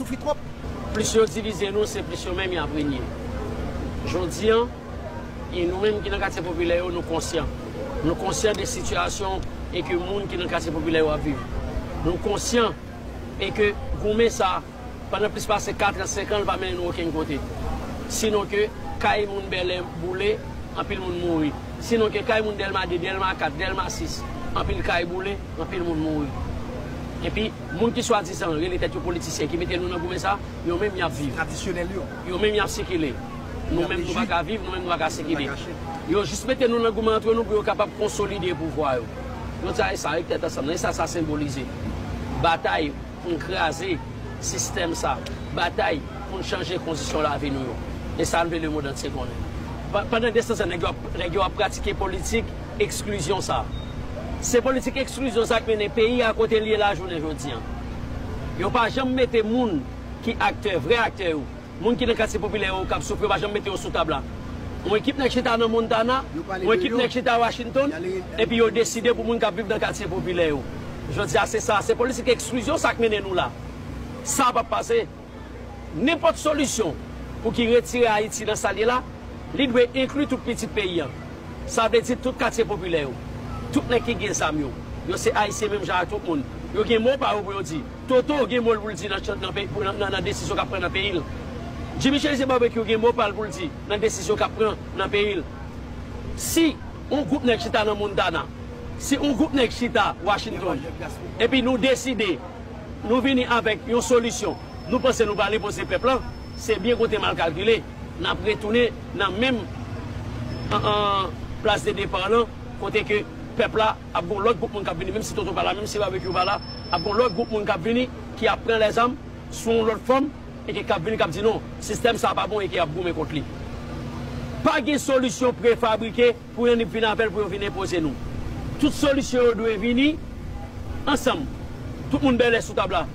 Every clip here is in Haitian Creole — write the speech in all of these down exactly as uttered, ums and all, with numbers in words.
Soufri twòp. Plis yo divize nou, se plis yo menm y ap renye. Jodi a, e nou menm ki nan katye popilè yo, nou konsyan. Nou konsyan de sitiyasyon e ke moun ki nan katye popilè yo ap viv. Nou konsyan e ke goumen sa, pandan plis pase kat an, senk an, l pa mennen nou okenn kote. Sinon ke kay moun Bèlè boule, anpil moun mouri. Sinon ke kay moun Dèlma de, Dèlma kat, Dèlma sis, anpil kay boule, anpil moun mouri. Epi, moun ki swadizan rele tèt yo politisyen, ki mete nou nan goumen sa, yo menm y ap viv. Tradisyonèl yo. Yo menm y ap sikile. Nou menm nou pa ka viv, nou menm nou pa ka sikile. Yo jis mete nou nan goumen antre nou pou yo kapab konsolide pouvwa yo. Yo di a e sa, e tèt ansanm nan, e sa sa senbolize. Batay pou n kraze sistèm sa, batay pou n chanje kondisyon lavi nou yo. E sa n vle lemonn antye konnen. Pa- Pandan de san an, nèg yo ap, nèg yo ap pratike politik eksklizyon sa. Se politik eksklizyon sa k mennen peyi a kote l ye la jounen jodi a. Yo pa janm mete moun ki aktè, vrè aktè yo, moun ki nan katye popilè yo k ap soufri, yo pa janm mete yo sou tab la. Yon ekip nèg chita nan Montana, yon ekip nèg chita Washington, epi yo deside pou moun k ap viv nan katye popilè yo. Jodi a, se sa, se politik eksklizyon sa k mennen nou la. Sa p ap pase. Nenpòt solisyon pou ki retire Ayiti nan sa l ye la, li dwe enkli tout pitit peyi a. Sa vle di tout katye popilè yo, tout nèg ki gen zam yo. Yo se Ayisyen menm jan ak tout moun. Yo gen mo pa yo pou yo di. Toto gen mo l pou l di nan, nan, nan, nan desizyon k ap pran nan peyi l. Jimmy Chérizier Barbecue gen mo pa l pou l di nan desizyon k ap pran nan peyi l. Si yon gwoup nèg chita nan Montana, si yon gwoup nèg chita Washington, epi nou deside, nou vini avèk yon solisyon, nou panse nou pral enpoze pèp lan, se byen kote mal kalkile, n ap retounen nan menm an, an, plas de depa lan, kote ke pèp la ap gon lòt gwoup moun k ap vini, menm si Toto pa la, menm si Barbecue pa la, ap gon lòt gwoup moun k ap vini, ki ap pran lèzam sou yon lòt fòm, e ke k ap vini, k ap di non, sistèm sa pa bon, e ke y ap goumen kont li. Pa gen solisyon prefabrike pou yo vin avè l, pou yo vin enpoze nou. Tout solisyon yo dwe vini ansanm. Tout moun Bèlè sou tab la.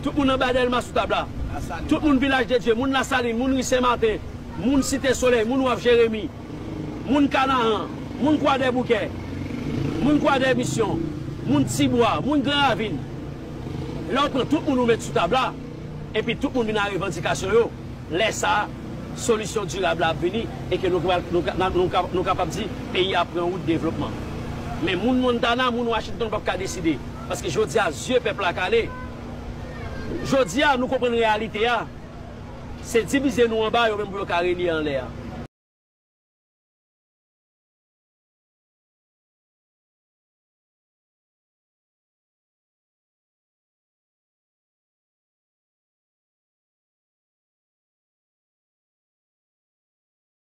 Tout moun anba Dèlma sou tab la. Tout moun Vilaj de Dye, moun Lasalin, moun ri Sen Maten, moun Site Solèy, moun Waf Jeremi, moun Kanaran, moun Kwadèboukè, moun Kwadèmisyon, moun Tibwa, moun Gran Ravin. Lè w pran tout moun ou met sou tab la, epi tout moun vin ak revandikasyon yo, lè sa a, solisyon dirab la ap vini e ke nou, nou, nou, nou, nou kapab di peyi a pran wout devlopman. Men moun Montana, moun Washington p ap ka deside. Paske jodi a, zye pèp la kale. Jodi a, nou konprann reyalite a. Se divize nou anba, yo menm pou yo ka renye anlè a.